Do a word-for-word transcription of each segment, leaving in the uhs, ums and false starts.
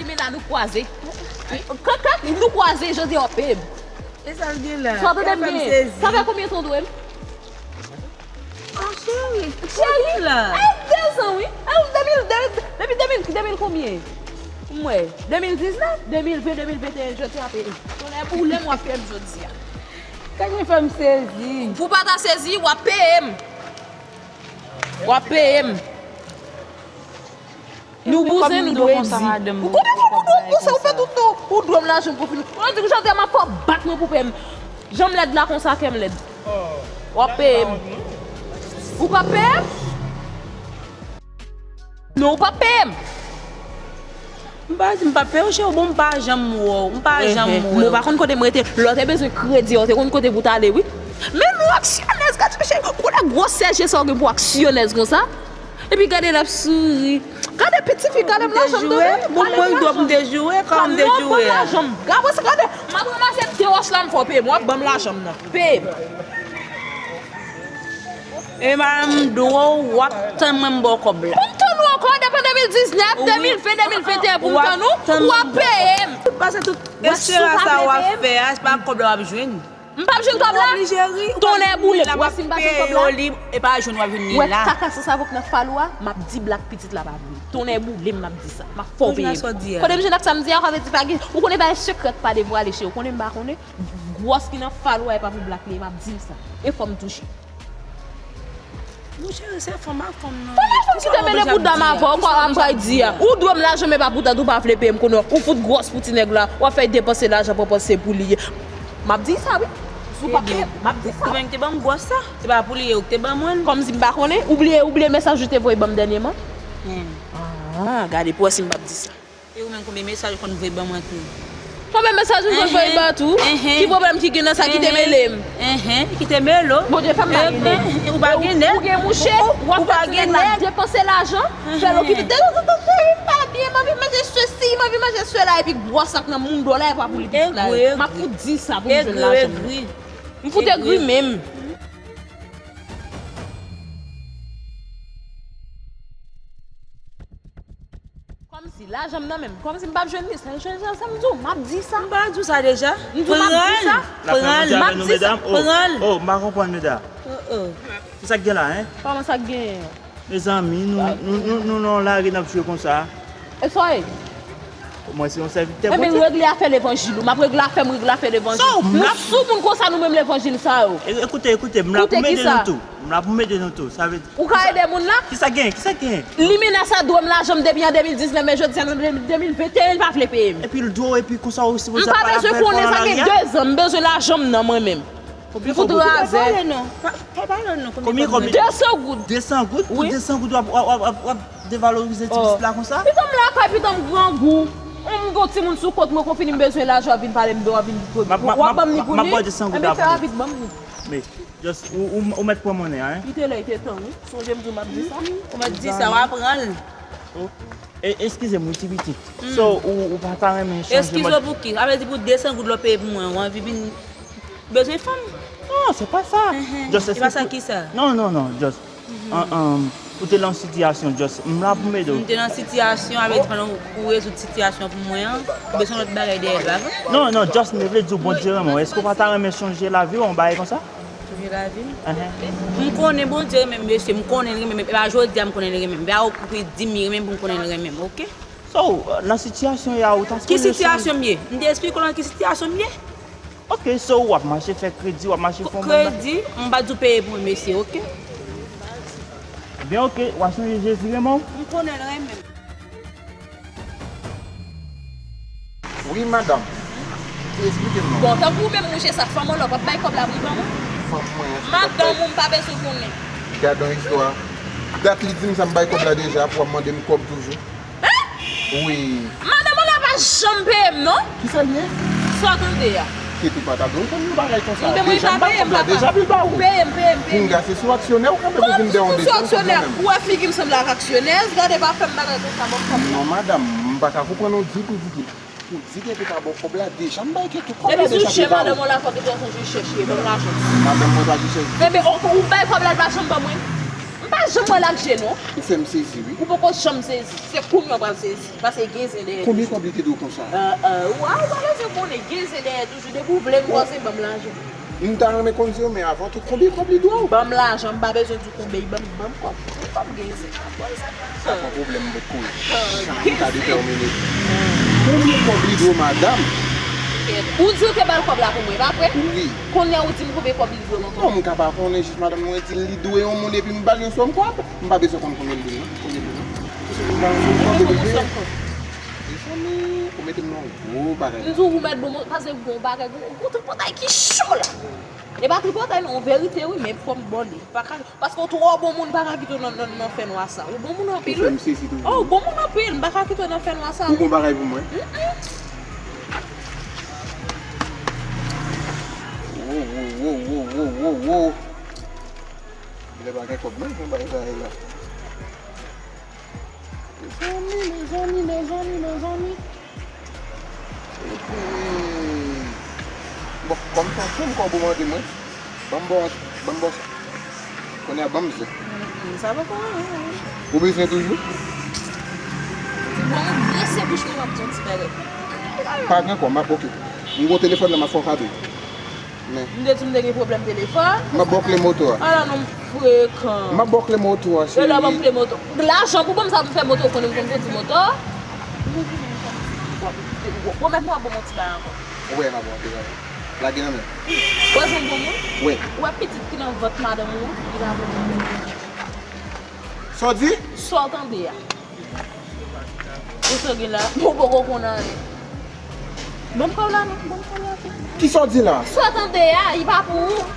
Men la nou kwaze. Kankan, nou kwaze, jodi a w ap peye m. E sa l gen la? Sa w tande m genyen? Sa fè konbyen tan w dwe m? Oh, cheri, cheri, la. E de zan, wi. E de mil, de, depi de mil, de mil konbyen? M wè, de mil diznèf, de mil ven, de mil venteyen, jodi a peye. Tonnè boule m, w ap peye m jodi a. Sa k fè m sezi? Pou w pa ta sezi, w ap peye m. W ap peye m. Nou bouzen, nou dwe di. Ou konnen fòk ou dwe m konsa, ou fè tout tan, ou dwe m lajan pou fini. Ou di jodi a m ap fè w bat mwen pou peye m. Jan m lèd la konsa, kè m lèd. W ap peye m. Ou p ap peye m? Non, ou p ap peye m. M pa di m p ap peye w, cheri, bon, m pa janm wè w, m pa janm wè w. Mwen pa konn kote m rete. Lè w te bezwen kredi, w te konn kote pou w t ale, wi. Men nou aksyonèz, gade chèche, koulè gwosè je sa w gen pou aksyonèz konsa. Epi gade l ap souri. Gade piti fi, gade m lajan m tande. Bon, mwen dwe pou m te joure, kòman m te joure a? Gade, gade, m ap ranmase de wòch la, m fè w peye m, w ap ban m lajan m nan. Peye m. E madanm dwe w, w ap tann mwen m ba w kòb la. Pou m tann ou ankò, depi de mil diznèf, de mil ven, de mil venteyen pou m tann ou, w ap peye m. Pase tout esperans sa w ap fè a, se pa kòb la w ap jwenn. M p ap jwenn kòb la? Tonnè boule m, w ap si m pa jwenn kòb la? E pa jwenn w ap jwenn li la. Wè kaka sans avòk nan fal ou a, m ap di Black pitit la pa vle. Tonnè boule m, m ap di sa. M ap fè w peye m. Kote m jwenn ak sa m di a, sa vle di pa gen. Ou konnen bagay sekrè pa devwale, cheri. Ou konnen m pa konnen. Gwòs ki nan fal ou a, e pa pou Black li ye, m ap di l sa. E fò m touche. Mon cheri, se fanm ak fanm nou ye. Fanm ak fanm ki te mele bouda m avè w, kòman m pral di a? Ou dwe m lajan, men pa pou tande, ou pa vle peye m konnen. Ou fout gwòs pou ti nèg la, w ap fè l depanse lajan, pran panse pou li ye. M ap di sa, wi. Si w p ap peye m, m ap di sa. Ou menm ki te ban m gwòs sa, se pa pou li ye, ou ki te ban mwen l. Kòmsi m pa konnen, ou bliye, ou bliye mesaj ou te voye ban m dènyèman? Ah, gade pou wè si m p ap di sa. E ou menm konbyen mesaj ou konn voye ban mwen tou? Konbyen mesaj ou konn voye ban tou? Ki pwoblèm ki gen nan sa ki te mele m? Ki te mele w? Bondye fè m pa gen nèg. Ou pa gen nèg? Ou gen mouche, w ap fè ti nèg la depanse lajan, fè l okipe. Detanzantan, cheri, m pa byen, m anvi manje sesi, m anvi manje sela, epi gwòs ak nan moun dò la, e pa pou li pitit la ye. M ap fout di sa pou m jwenn lajan m. M fout egri menm. Kòmsi lajan m nan menm. Kòmsi m p ap jwenn li. Sa, sa, sa, sa m di w, m ap di sa. M pa di w sa deja? M di w m ap di sa. Pran l. M ap di sa. Pran l. Oh, m pa konprann, medam. Oh, oh. Ki sa k gen la, en? Kòman sa k genyen? Mezanmi, nou, nou, nou, nou nan lari n ap jwe konsa. E sa w ye? Mwen se yon sèvitè Bondye. Enben, regle afè levanjil ou. M ap regle afè m, regle afè levanjil. Nou sou moun konsa, nou menm levanjil sa yo. E, ekoute, ekoute, m la pou m ede nou tou. M la pou m ede nou tou. Sa vle di. Ou ka ede moun la? Kisa gen? Kisa gen? Li menas a dwe m lajan m depi an de mil diznèf, men jodi a nan de mil venteyen, li pa vle peye m. Epi l dwe w, epi konsa ou sipoze ap pale avè l pou al nan lari a? M pa bezwen konnen sa, gen de zan, m bezwen lajan m nan mwen menm. M fout razè. Pa pale non. Pa, pa pale non. Konbyen kòb? De san goud. De san goud? Wi. Pou de san goud w ap, w ap, w ap, w ap devalorize ti pitit la konsa? Pitit m lakay, pitit m grangou. M gon timoun sou kont mwen, kon fini m bezwen lajan, w ap vin pale m de, w ap vin di w ap ban m li pou li. M ap ba w de san goud avè w. Enben fè rapid, ban m li. Men, just, ou, ou, ou mèt pran monnen an, en? Li te lè, li te tan, wi. Sonje m di w m ap di sa. Ou mèt di sa, w a pran l. Oh. E, eskize m, wi, ti pitit. So, ou, ou pa ta renmen chanje mòd? Eskize w pou ki? Sa vle di pou de san goud lè w peye pou mwen, ou anvi vin bezwen fanm? Non, se pa sa. Just, se pa sa ki sa? Non, non, non, just. An, an, ou te nan sitiyasyon, just. M la pou m ede w. M te nan sitiyasyon, avè di pandan ou rezoud sitiyasyon pou mwen an, ou bezwen lòt bagay dèyè l, pa vre? Non, non, just, m te vle di w Bondye renmen w. Èske w pa ta renmen chanje lavi w, yon bagay konsa? Chanje lavi m. M konnen Bondye renmen m, mesye, m konnen l renmen m. E pa jodi a m konnen l renmen m. E pa ou ki di m li renmen m pou m konnen l renmen m, oke? So, nan sitiyasyon w ye a, ou ta sipoze chanje. Ki sitiyasyon m ye? M te esplike w nan ki sitiyasyon m ye? Oke, so, w ap mache fè kredi, w ap mache fè yon bann bagay. Kredi, m pa di w peye pou mwen, mesye, oke? Ebyen, oke, w a chanje Jezi renmen w? M konnen l renmen m. Wi, madanm. Esplike m non. Bon, tankou ou menm mouche sa, fanm an la, w ap bay kòb la pou li ban mwen? Fanm mwen an. Madanm ou, m pa bezwen konnen. Gad yon istwa. Dat li di m sa, m bay kòb la deja, pou w ap mande m kòb toujou. Hein? Wi. Madanm ou la pa janm peye m, non. Kisa l ye? Sa w tande a? Kite w pa ta dwe fè m yon bagay konsa. Deja m bay kòb la, deja pou l ba ou. Peye m, peye m, peye m. Pinga, se sou aksyonè ou kanpe pou vin dèyè yon de san kanmenm. Ou wè figi m sanble ak aksyonèz, gade pa fè m bagay konsa, bon, kòb la. Non, madanm, m pa ka konprann ou ditou, ditou. Ou di Kento pa ba w kòb la deja, m bay Kento kòb la deja pou l ba ou. Depi sou je madanm ou la, fòk Kento sonje chèche, ban m lajan. Madanm mwen pa di chèche. Enben, ou, ou bay kòb la, l pa janm ban mwen. M Pa janm wè l ak je non. Ou fè m sezi, wi. Ou poko janm sezi. Se kounye a w pral sezi. Paske gen zen dèyè toujou. Konbyen kòb li te dwe w konsa? Euh, euh, ou, a, ou pa bezwen konnen. Gen zen dèyè toujou. Depi w vle m kòze, ban m lajan. M ta renmen konn se yo, men avan tout, konbyen kòb li dwe w? Ban m lajan, m pa bezwen di w konbyen, ban m, ban m kòb. Ban m kòb gen zen. Sa pa pwoblèm, m pot koze. Sa m ka detèmine. Konbyen kòb li dwe w, madanm? Ou di w te ba l kòb la pou mwen, pa vre? Wi. Kounye a ou di m konbyen kòb li dwe m ankò? Non, m ka pa konnen, jis madanm mwen di l li dwe yon moun epi m ba l yon sòm kòb. M pa bezwen konn konbyen l dwe, non. Konbyen l dwe, non. M pa bezwen konn kòb. Mezanmi, ou mete m nan yon gwo bagay. M di w ou mèt bon, paske gon bagay, gon, gon tout bagay ki cho la. E pa tripotay non, verite wi, men fò m ba w li. Pa ka, paske w twò bon moun, m pa ka kite w nan, nan, nan fènwa sa. Ou bon moun anpil, wi. Ou fè m sezi toujou. Oh, ou bon moun anpil, m pa ka kite w nan fènwa sa. Ou gon bagay pou mwen? Mm, mm. Wo, wo, wo. Lè pa gen kòb, non, pou bay sa la. Mezanmi, mezanmi, mezanmi, mezanmi. Epi, bon, kòm sa, fè m kòb ou mande mwen. Ban m ba w, ban m ba w sa. Kounye a, ban m zen. Mm, mm, sa pa kòrèk, non. Ou bezwen toujou? Bon, drese bouch mwen, m ap di yon ti bagay. Pa gen kòb, m ap, oke. M gon telefòn la, m ap fè w kado. Men. M te di m te gen pwoblèm telefòn. M ap ba w kle moto a. Ala nonm frekan. M ap ba w kle moto a, cheri. Yo la ban m kle moto. Lajan pou ban m sa pou fè moto, konnen m konn kondi moto. Pwomèt mwen w ap ban m yon ti bagay ankò. Ou wè m ap ba w yon ti bagay. Lage nan men. Ou wè jan m bon moun? Wi. Ou wè pitit ki nan vant madanm ou an? Li pa vle moun. Sa w di? Sa w tande a. Ou sa gen la, ou poko konn anyen. Ban m kòb la non, ban m kòb la tou. Kisa w di la? Sa w tande a, li pa pou ou.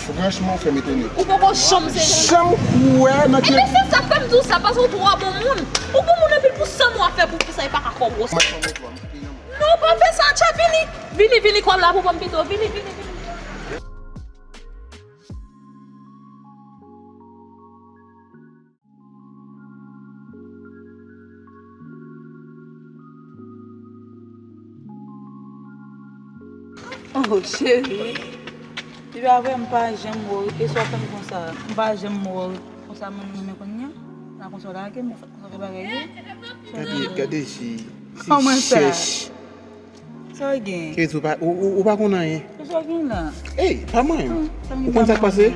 Franchman, ou fè m etone. Ou poko janm se. Janm kwè nan ke. Ebyen, se sa k fè m di w sa, paske ou twò bon moun. Ou bon moun anpil pou san mwa fè pou kisa li pa ka kòb ou. Mwen pran moto a, m kite nan men w. Non, pa fè sa, tchè, vini. Vini, vini, kòb la pou ban m pito. Vini, vini, vini. Oh, cheri. Li pa vre, m pa janm wè w. E sa w fè m konsa? M pa janm wè w konsa, mwen renmen kounye a. Nan konsa w lage m, konsa w fè bagay yo. Gade, gade si, si chèch. Sa w gen? Kèt, ou pa, ou, ou, ou pa konn anyen. Sa w gen la? Ey, pa mwen. Ou konn sa k pase?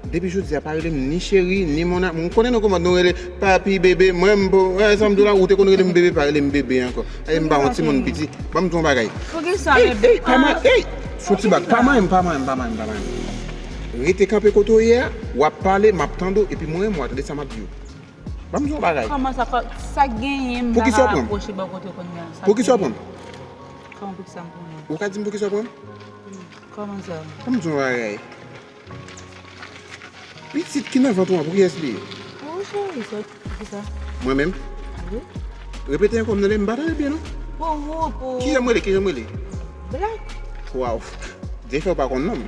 Depi jodi a, pa rele m ni cheri, ni mon amour. M konnen nou kòmanse nou rele papi, bebe. Mwen, m bon, wè, sa m di w la, ou te konn rele m bebe, pa rele m bebe ankò. Ey, m pa yon timoun piti. Ban m di w yon bagay. Ey, ey, pa manyen, ey! Fon ti bak, pa manyen m, pa manyen m, pa manyen m, pa manyen m. Rete kanpe kote w ye a, w ap pale, m ap tande w, epi mwen, mwen, tande sa m ap di w. Ban m di w yon bagay. Kòman sa, sa genyen m pa ka apwoche bò kote w kounye a? Poukisa w pran m? Kòman poukisa m pran w? Ou ka di m poukisa w pran m? Kòman sa? Ban m di w yon bagay. Pitit ki nan vant ou an, pou kiyès li ye? Pou ou, cheri, sa, poukisa? Mwen menm? Wi. Repete ankò, m tande m pa tande byen, non? Pou ou, pou. Kijan m rele, kijan m rele? Black. Waw. Dye fè w pa konn non m.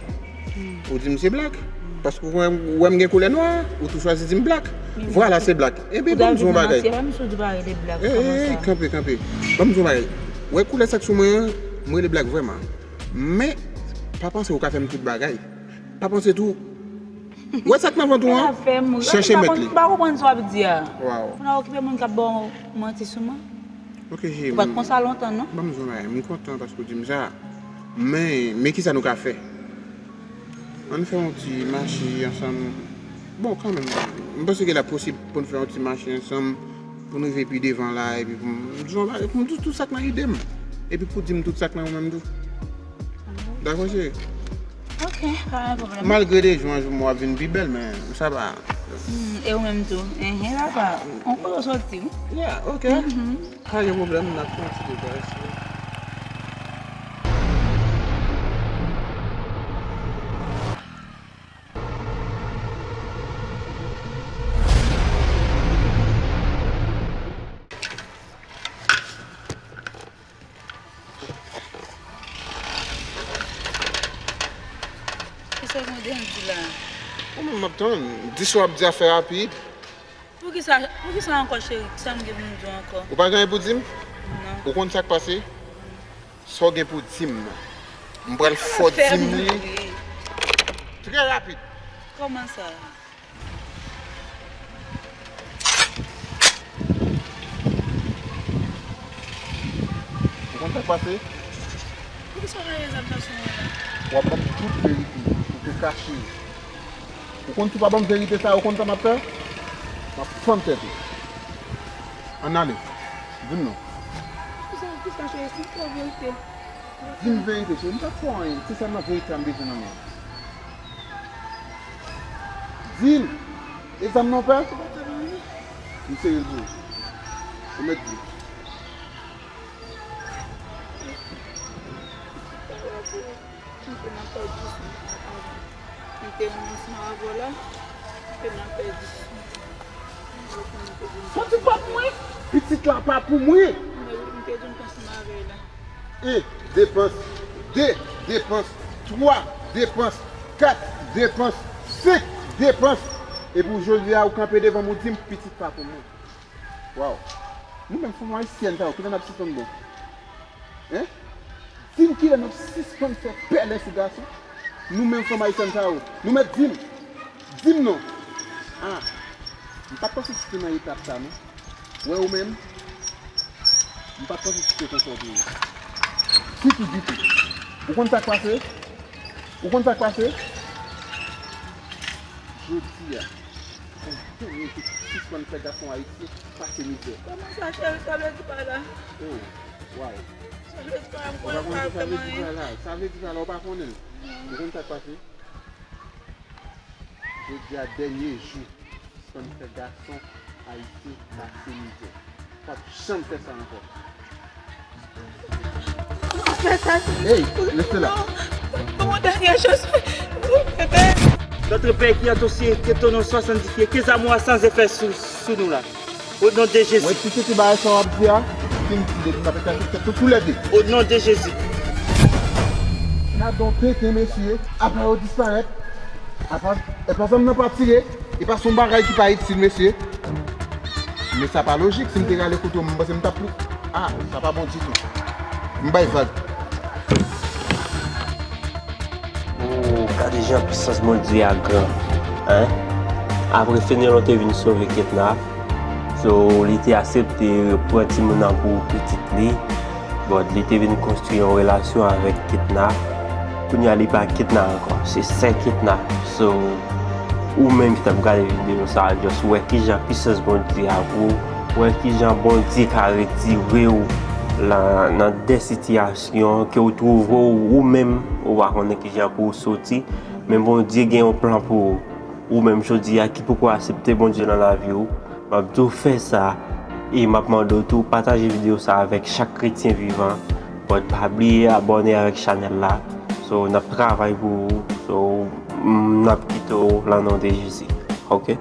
Ou di m se Black. Paske ou wè, ou wè m gen koulè nwa, ou tou chwazi di m Black. Vwala, se Black. Ebyen, ban m di w yon bagay. Ey, ey, ey, kanpe, kanpe. Ban m di w yon bagay. Ou wè koulè sa k sou mwen an, m rele Black vrèman. Men, pa panse ou ka fè m tout bagay. Pa panse tou. Ou wè sa k nan vant ou an? Chèche mèt li. M pa konprann sa w ap di a. Waw. Ou nan okipe moun k ap ba w manti sou mwen? Ok, cheri. Ou pa t konsa lontan, non? Ban m di w yon bagay. M kontan paske w di m sa. Men, men kisa nou ka fè? Ann fè yon ti mache ansanm. Bon, kanmenm, m panse ke l ap posib pou n fè yon ti mache ansanm, pou n rive pi devan la, epi pou m di yon bagay, pou m di w tout sa k nan ide m. Epi pou w di m tout sa k nan ou menm tou. Dakò, cheri? Ok, pa gen pwoblèm. Malgre de jou an jou m w ap vin pi bèl, men sa va. Hmm, e ou menm tou? Enhen, papa. On kote w soti, wi. Yeah, ok. Mhm. Pa gen pwoblèm, n ap fè yon ti depase. Kisa w gen di la? Ou menm m ap tann. Di sa w ap di a fè rapid. Poukisa, poukisa ankò, cheri? Kisa m gen pou m di w ankò? Ou pa gen anyen pou di m? Non. Ou konn sa k pase? Sa w gen pou di m nan. M pral fè w di m li. Trè rapid. Kòman sa? Pase. Poukisa w lage zam nan sou mwen la? W ap ban m tout verite, ou te kache. Ou konn si w pa ban m verite sa, ou konn sa m ap fè? M ap fann tèt ou. Ann ale. Di m non. Poukisa, poukisa cheri, si m fè w verite? Di m verite, cheri, m pa fè w anyen. Se sèlman verite a m bezwen nan men w. Di m. E zam nan w pè? M serye l pou ou. Ou mèt di. M te nan pèdi san avan. M te nan lansman avè w la. M te nan pèdi san. Sa di pa pou mwen? Pitit la pa pou mwen. M te di m t ansanm avè l la. En depans, de depans, twa depans, kat depans, senk depans. Epi w jodi a ou kanpe devan m ou di m pitit pa pou mwen. Waw. Nou menm fanm ayisyèn sa yo, kilè n ap sispann bon? Hein? Di m kilè n ap sispann fè pèlen sou gason? Nou menm fanm ayisyèn sa yo, nou mèt di m. Di m non. Ah. M pa t panse si te nan etap sa non. Wè ou menm. M pa t panse si te konsa w te ye. Ditou, ditou. Ou konn sa k pase? Ou konn sa k pase? Jodi a. Ou dènye ki sispann fè gason ayisyen pase mizè. Kòman sa, cheri? Sa vle di pa la? Oh, waw. Sa vle di pa la, m konnen sa vreman ye. Ou pa konn sa vle di pa la. Sa vle di pa la, ou pa konnen l. Ou konn sa k pase? Jodi a dènye jou. Sispann fè gason ayisyen pase mizè. P ap janm fè sa ankò. Fè sa, hey, lese la. Ban mwen dènye chans. Notre père qui est aux cieux, que ton nom soit sanctifié, que zam ou a sans effet sou, sou nou la. Au nom de Jésus. Wè, ti, ti, ti bagay sa w ap di a, fin depi m ap ekate tèt ou toulède. Au nom de Jésus. Gadon tenten, mesye, apa yo disparèt. Apa, epa zam nan pa tire, epa se yon bagay ki pa itil, mesye. Men sa pa lojik, si m te rale kouto, m panse m t ap pli. Ah, sa pa bon ditou. M bay vag. Oh, gade jan pisans Bondye a gran, hein? Apre Fenelon te vin sove Ketna, so, li te aksepte pran timoun nan pou pitit li. Bon, li te vin konstwi yon relasyon avèk Ketna. Kounye a, li pa Ketna ankò, se sè Ketna. So, ou menm ki t ap gade videyo sa a, just wè kijan pisans Bondye a gwo, wè kijan Bondye ka retire w lan, nan de sitiyasyon ke w twouve w, ou menm, ou pa konnen kijan pou w soti. Men Bondye gen yon plan pou ou. Ou menm jodi a ki poko aksepte Bondye nan lavi w, m ap di w fè sa, e m ap mande w tou pataje videyo sa avèk chak kretyen vivan. But pa bliye abòne avèk chanèl la. So, n ap travay pou ou. So, m, n ap kite w lan non de Jezi. Oke?